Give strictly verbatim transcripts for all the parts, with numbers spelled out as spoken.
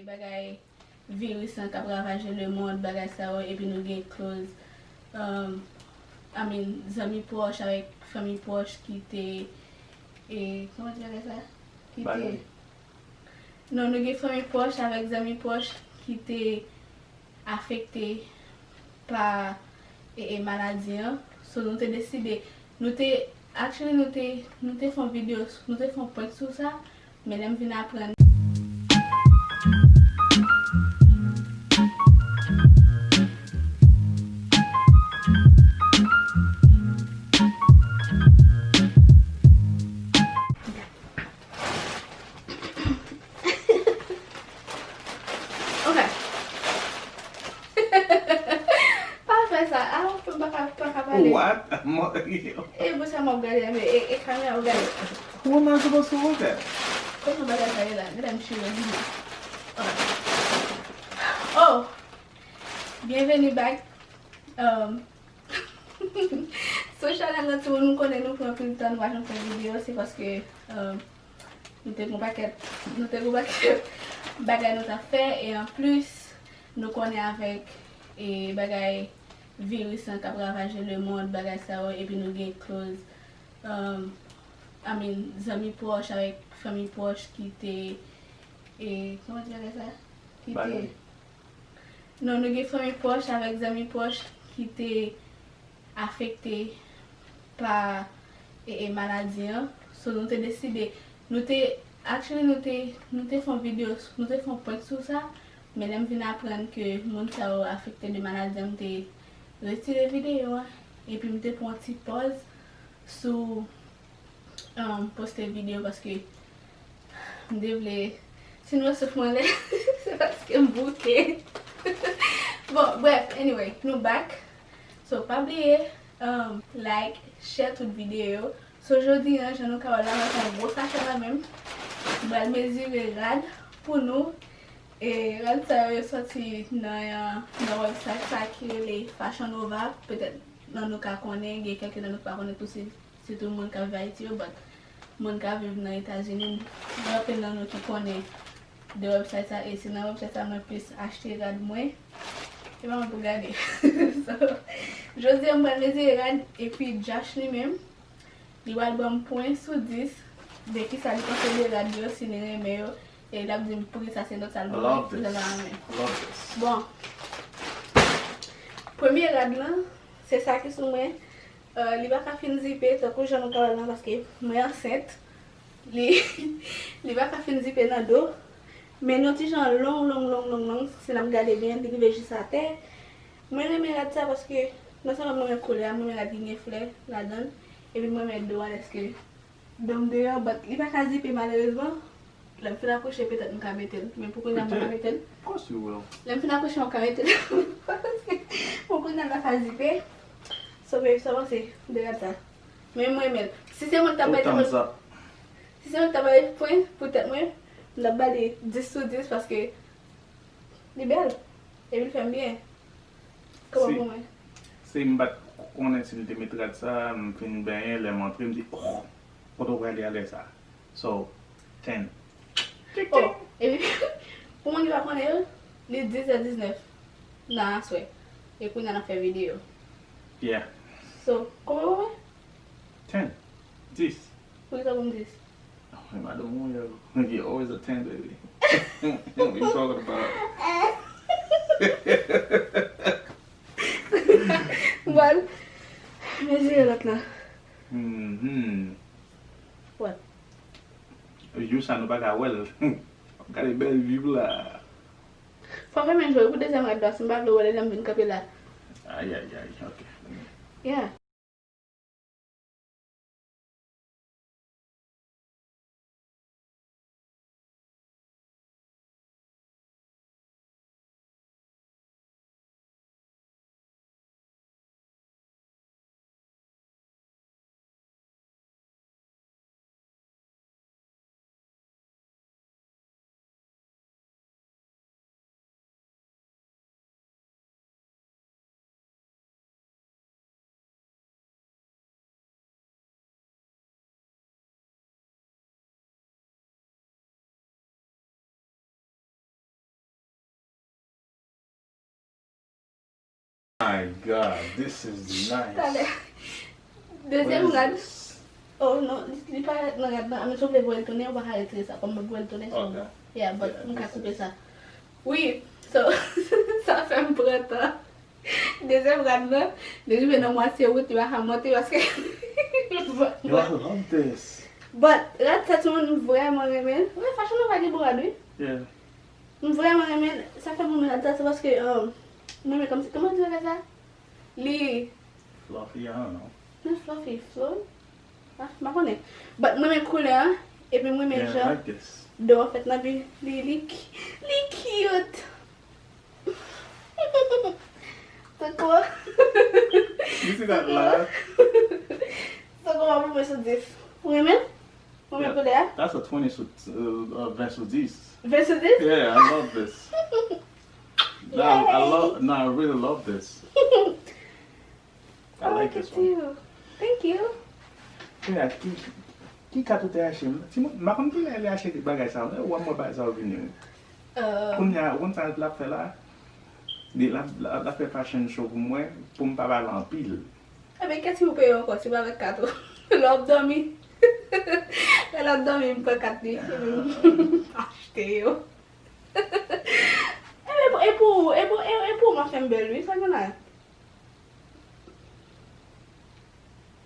bagay viris lan k ap ravaje lemonn, bagay sa yo, epi nou gen close, um, I mean, zanmi pwòch avèk fanmi pwòch ki te, e, kòman di bagay sa? Ki te, non, nou gen fanmi pwòch avèk zanmi pwòch ki te afekte pa, e, e, maladi an. So, nou te deside, nou te, actually, nou te, nou te fè yon videyo, nou te fè yon prank sou sa, men lè m vin aprann. Ok. Pa fè sa. Ah, m pa ka, pa ka pale. What? E pou sa m ap gade, men e, e kamera w ap gade. What am I supposed to look at? Kote bagay sa ye la? Gade m chire vini. Ok. Oh! Byenveni back. Um, Sou chanèl nan, timoun, m konnen nou pran anpil tan, nou pa janm fè videyo, se paske, um, nou te gon pakèt, nou te gon pakèt bagay nou t ap fè, e anplis, nou konnen avèk, e, bagay viris lan k ap ravaje lemonn, bagay sa yo, epi nou gen close, um, I mean, zanmi pwòch avèk fanmi pwòch ki te, e, kòman di bagay sa? Ki te, non, nou gen fanmi pwòch avèk zanmi pwòch ki te afekte pa, e, e, maladi an. So, nou te deside, nou te, actually, nou te, nou te fè yon videyo, nou te fè yon prank sou sa, men lè m vin aprann ke moun sa yo afekte de maladi an, m te retire videyo a, epi m te pran yon ti pòz sou, um, poste videyo paske m te vle, si nou wè souf mwen anlè, se paske m bouke. Bon, brèf, anyway, nou back. So, pa bliye, um, like, share tout videyo yo. So, jodi an, jan nou ka wè la, mwen pran yon gwo sachè nan men m. M pral mezire rad pou nou. E rad sa yo, yo sòti nan, nan website sa ki rele Fashion Nova. Petèt nan nou ka konnen, gen kèk nan nou ki pa konnen tou, se sitou moun k ap viv Ayiti yo, but moun k ap viv nan Etazini, gen anpil nan nou ki konnen de website sa, e se nan website sa mwen plis achte rad mwen. E pa mwen pou gade. So, jodi a m pral mezire rad, epi Josh li menm, li pral ban m pwen sou dis de kisa li panse de rad yo, si li renmen yo, e l ap di m poukisa se nòt sa l ban mwen, poukisa l pa renmen. Bon, premye rad lan, se sa ki sou mwen. Euh, li pa ka fin zipe, tankou jan nou ka wè l lan, paske mwen ansent. Li, li pa ka fin zipe nan do. Men yon ti jan long, long, long, long, long, si n ap gade byen, li rive jis atè. Mwen renmen rad sa paske non sèlman mwen renmen koulè a, mwen renmen rad ki gen flè ladan l, epi mwen renmen do a, dèske do m deyò, but li pa ka zipe malerezman. Lè m fin akouche, petèt m ka mete l. Men pou kounye a, m pa ka mete l. Of course you will. Lè m fin akouche, m ap ka mete l. Pou kounye a, l pa ka zipe. So, babe, sa w panse de rad sa? Men mwen renmen l. Si se mwen k t ap bay tèt mwen, si se mwen k t ap bay pwen pou tèt mwen, m t ap ba li dis sou dis paske li bèl. Epi l fè m byen. Kòman pou mwen? Si m pa t konnen si m te met rad sa, m fin benyen, lè m antre, m di, oh, kote w prale a lè sa? So, ten. Oh, epi, pou moun ki pa konnen yo, li diz è diznèf nan aswè. E kounye a n ap fè videyo. Yeah. So, kòman pou mwen? Ten. Dis. Poukisa pou m dis? Oh, madanm mwen, yo. You always a ten, baby. What you talking about? Bon. Mezire lòt la. Mhm. What? Jou sa nou pa ka wè l. Gade bèl view la. Fò fèmen jwe pou dezyèm rad la, si m pa vle wè l, lè m vin kanpe la. Ay, ay, ay, ok. Yeah. My God, this is nice. Talè. Dezyèm rad. Oh non, li, li pa nan rad nan. Anmè, si w vle voye l tounen, ou pa ka retire sa. Kòm mwen voye l tounen, so. Okay. Yeah, but mwen ka koupe sa. Wi, so, sa fè m pran tan. Dezyèm rad nan, li rive nan mwatye wout, li pa ka monte paske. Yo, I love this. But, rad sa, timoun, m vrèman renmen l. Wi, fashion nan pa gen bon rad, wi. Yeah. M vrèman renmen l. Sa fè m renmen rad sa, se paske, um, m renmen kòmsi, kòman di bagay sa? Li. Fluffy, I don't know. Not fluffy, flowy? Ah, m pa konnen. But m renmen koulè an, epi m renmen jan do an fèt nan bi, li, li, li cute. Tankou. You see that laugh? Tankou w ap mwen sou dis. Ou renmen? Ou renmen koulè a? That's a twenty sou, uh, uh, twenty sou dis. Twenty sou dis? Yeah, I love this. No, I love, no, I really love this. I like this one. Thank you. Kounye a, ki, ki kat ou te achte? Timoun, m pa konn kilè li achte bagay sa yo, men ou wè mwen bagay sa yo vini, wi. Kounye a, ou konn sa l ap fè la? Li, l ap, l ap, l ap fè fashion show pou mwen, pou m pa pale anpil. Ebyen, kèt ki pou peye ankò, se pa avèk kat ou. Lè w ap dòmi. Lè w ap dòmi, m pran kat li, epi m achte yo. Ebyen, e pou, e pou, e, e pou w m ap fè m bèl, wi, sa gen la.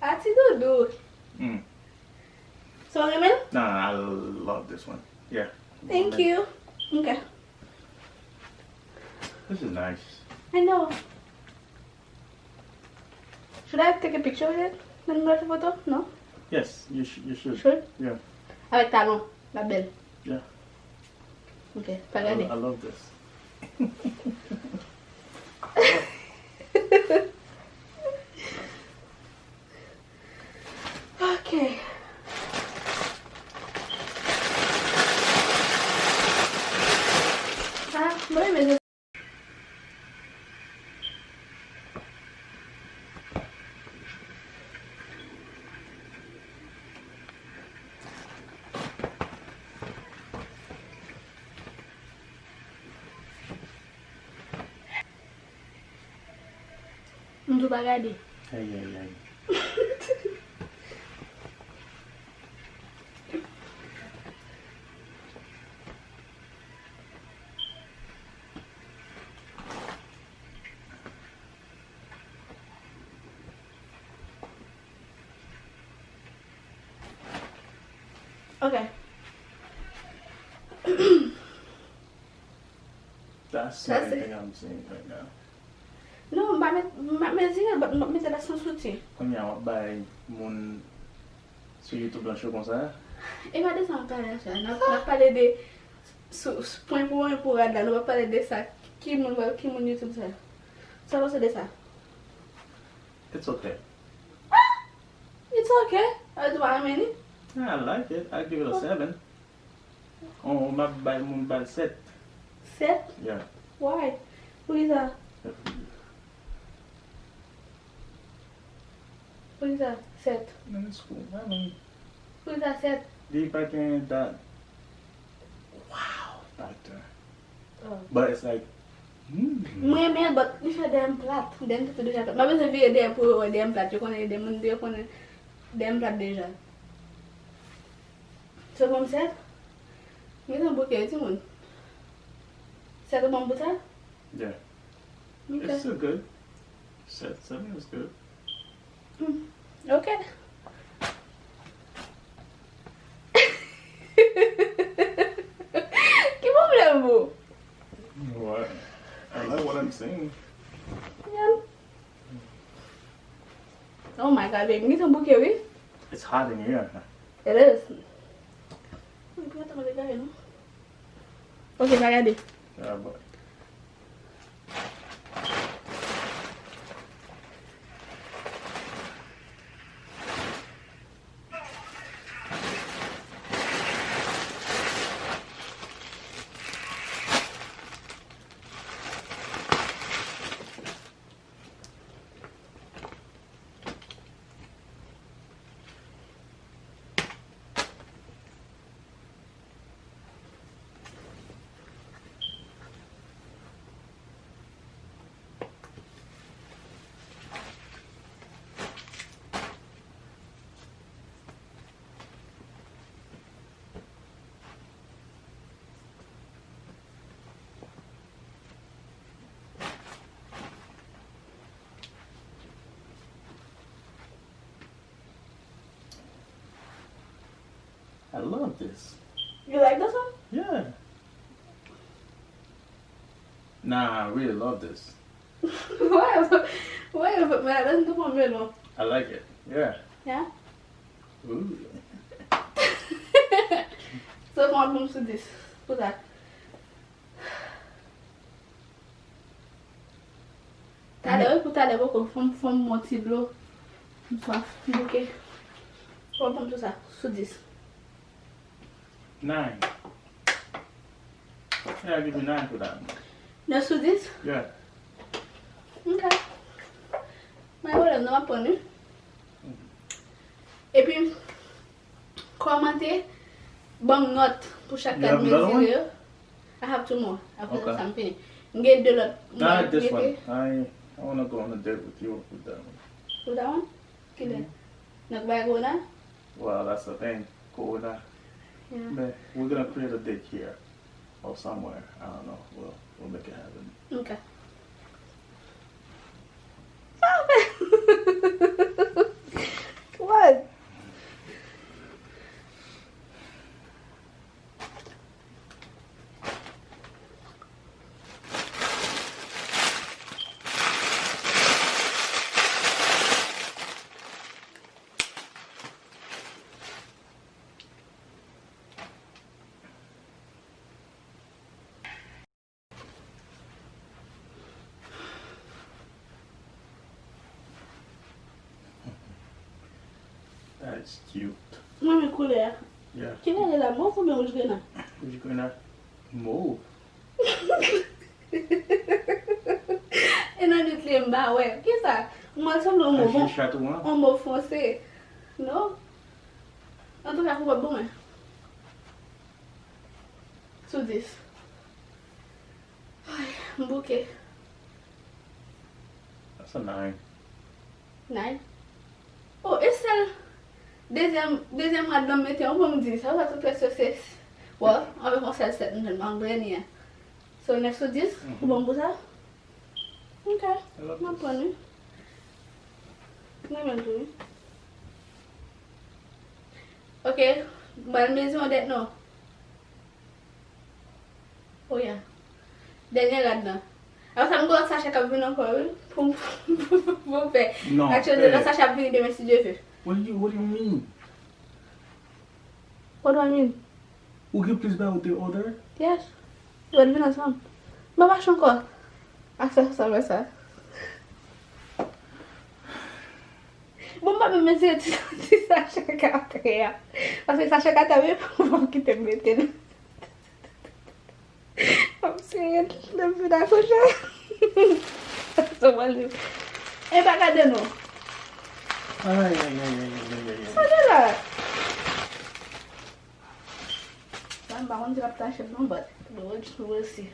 A ti doudou. Mm. So, w renmen l? Nah, I love this one. Yeah. Thank you. Okay. This is nice. I know. Should I take a picture with it? Let me take a photo? No? Yes, you, sh you should. Should? Yeah. Avèk talon, la bèl. Yeah. Ok, pa gade. I, I love this. Ok. Ah, mwen renmen M tou pa gade. Ay, ay, ay. Ok. That's the only thing I'm seeing right now. Non, m pa met, m pa mezire, but m ap mete la san soutyen. Kounye a, w ap bay moun sou YouTube lan cho konsa? E pa de sa m ap pale a, sa. N ap, n ap pale de sou, sou pwen pou pwen pou rad la. Nou pa pale de sa. Ki moun, ki moun YouTube sa? Sa w panse de sa? It's okay. Ah! It's okay. Sa vle di w pa renmen li? I like it. I give it a seven. Oh, m ap bay moun bal sèt. Sèt? Yeah. Why? Poukisa? Poukisa sèt? Man, it's cool. I mean, poukisa sèt? Li pa gen that wow factor. Oh. But it's like, hmm. Mwen renmen l, but li fè dèyè m plat. Dèyè m toujou deja plat. M pa bezwen vire dèyè pou yo wè dèyè m plat. Yo konnen dèyè moun, yo konnen dèyè m plat deja. So, ban m sèt? M gentan bouke wi, timoun. Sèt ou ban m pou sa? Yeah. Ok. It's still good. Sèt, sèt is good. Hmm. Ok. Ki pwoblèm ou? What? I like what I'm seeing. Yeah. Oh my God, baby, m gentan bouke wi. It's hot in here. It is. Wi, pou yo ta mande gade, non? Ok, pa gade. Yeah, but I love this. You like this one? Yeah. Nah, I really love this. Why? Why? Mwen la dan tou pran melon. I like it. Yeah. Yeah? Ooh. So, fè yon bon sou dis. Pou sa. Talè, wi, pou talè, poko. Fò m, fò m bon ti dlo. M swaf. M bouke. Fò m pran tout sa. Sou dis. Nine. Yeah, give me nine for that one. Nèf sou dis? Yeah. Ok. Mwen wè lè m nan m ap pran, wi. Epi, kòmante, ban m nòt pou chak You kat have another mezire one? Yo. I have two more. Apre Okay. Sa, m fini. M gen de lòt. Not this Mete. One. I I wanna go on a date with you with that one. With that one? Kilè? Nan bay corona? Well, that's the thing. Corona. Yeah. But we're gonna create a date here or somewhere. I don't know. We'll we'll make it happen. Ok. What? That is cute. Mwen renmen koulè a. Yeah. Kilè li la, mov oubyen wouj grenad? Wouj grenad. Mauve. E nan nwit li m pa wè. Kisa? Mwen sanble yon mov. Aji chatouan. Yon mov fonse. Non? Antouka, pou wòp bon mwen. Sou dis. Ay, m bouke. That's a nine. Nine. Oh, e sèl dezyèm, dezyèm rad nan m mete an pou m di sa, sa tou prèske se, well, anvè yon sèl sèt m jwenn nan dènye a. So, nèf sou dis, Mhm. ou bon pou sa? Ok, I love m ap this. Pran li. M renmen l tou, wi. Ok, m pral mezire yon dèt non. Oh yeah. Dènye rad nan. Apre sa, m gen lòt sachè k ap vin ankò, wi. Pou m, pou m fè. Non, Actually, eh. Lòt sachè ap vini demen, si Dye vle. What do you What do you mean? What do I mean? Ou gen plis bagay ou te order? Yes. Yo vin ansanm. Mwen pa ankò. Ak sa, sa, sa. Bon, m pa menm mezire ti, ti sachè katè a. Paske sachè katè a, wi, pou m kite m mete l. Mwen serye, lè m vin akouche. Sa mwen li. E pa gade non. Ay, ay, ay, ay, ay, ay, ay, ay. Sa gen la? Mwen pa konn si l ap tache non, but we'll, we'll see.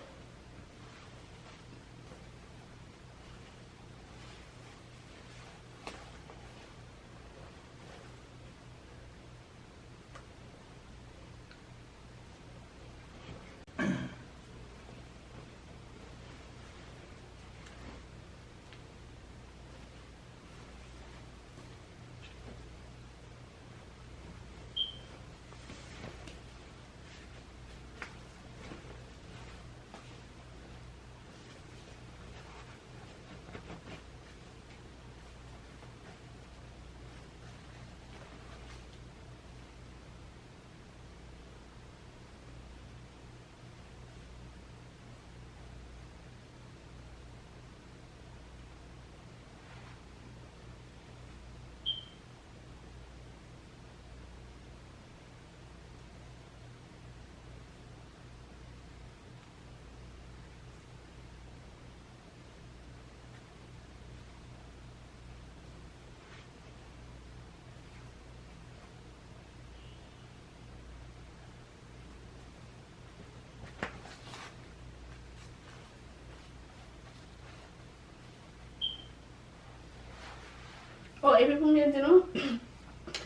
Oh, epi pou m byen di nou,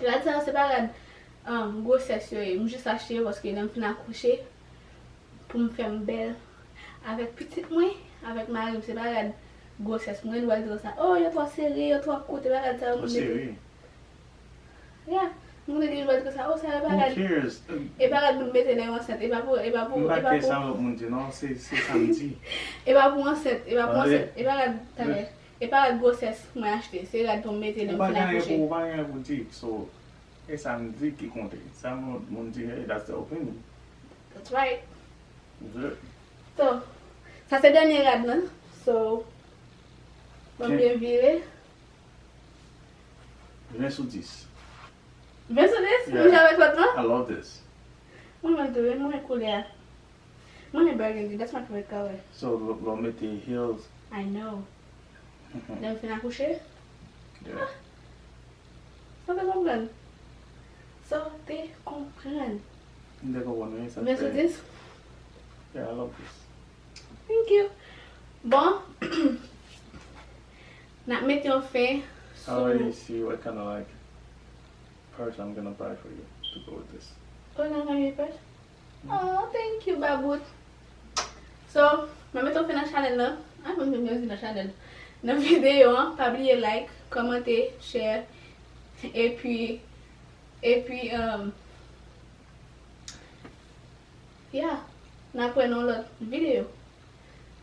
rad sa yo se pa rad, um, gwosès yo ye. M jis achte yo paske lè m fin akouche, pou m fè m bèl avèk pitit mwen, avèk mari m, se pa rad gwosès. Mwen, nou pral di konsa, oh, yo twò sere, yo twò kout, se pa rad sa yo. Ou sere. Yeah. Moun te di jodi sa, oh, sa e pa rad, e pa rad moun mete lè yo ansent, e pa pou, e pa pou, e pa pou. M pa kè sa lòt moun di, non, se, se sa m di. E pa pou ansent, e pa pou ansent, e pa rad talè, e pa rad gwosès mwen achte, se rad pou m mete lè m fin akouche. Ou pa gen anyen pou di, so, e sa m di ki konte. Sa moun, moun di, hey, that's their opinion. That's right. So, sa se dènye rad lan. So, mwen byen vire. Ven sou dis. Ven sou dis? Menm jan avèk lòt lan? I love this. Mwen renmen tou, mwen renmen koulè a. Mwen renmen burgundy, that's my favorite color. So, lè w mete heels. I know. Lè m fin akouche? Yeah. Sa w te konprann? Sa w te konprann? M te konprann, wi, sa fè. Ven sou dis? Yeah, I love this. Thank you. Bon, n ap mete yon fen sou. I already see what kind of, like, purse I'm gonna buy for you to go with this. Oh, nan fanmi purse? Oh, thank you, Babout. So, mwen mete yon fen nan chanèl lan. Ah, mwen menm di nan chanèl. Nan videyo an, pa bliye like, kòmante, share, epi, epi, um, yeah, n ap wè nan lòt videyo.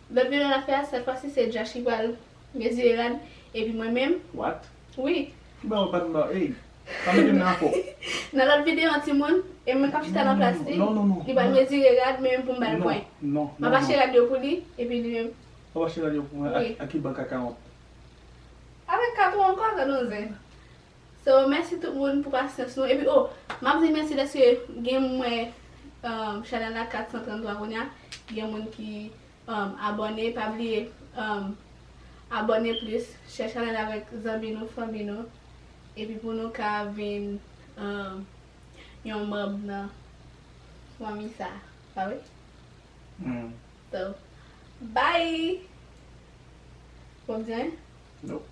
Lòt videyo n ap fè a, sèt fwa si se Josh ki pral mezire rad, epi mwen menm. What? Wi. Ki ba w bat m ba, ey, pa mete m nan afè w. Nan lòt videyo an, timoun, e mwen k ap chita nan plas li, li pral mezire rad, men pou m ba l pwen. Non, non, non. M ap achte rad yo pou li, epi li menm. W ap achte rad yo pou mwen? Wi. Ak, ak ki bank akawont? Avèk kat ou ankò, tande yon zen. So, mèsi tout moun pou pasyans nou. Epi, oh, m ap di mèsi dèske gen mwen, um, chanèl la kat san tranntwa kounye a. Gen moun ki, um, abòne. Pa bliye, um, abòne plis. Share chanèl avèk zanmi nou, fanmi nou. Epi pou nou ka vin, um, yon manm nan fanmi sa. Pa vre? Mm. So, bye! W ap di anyen? Nope.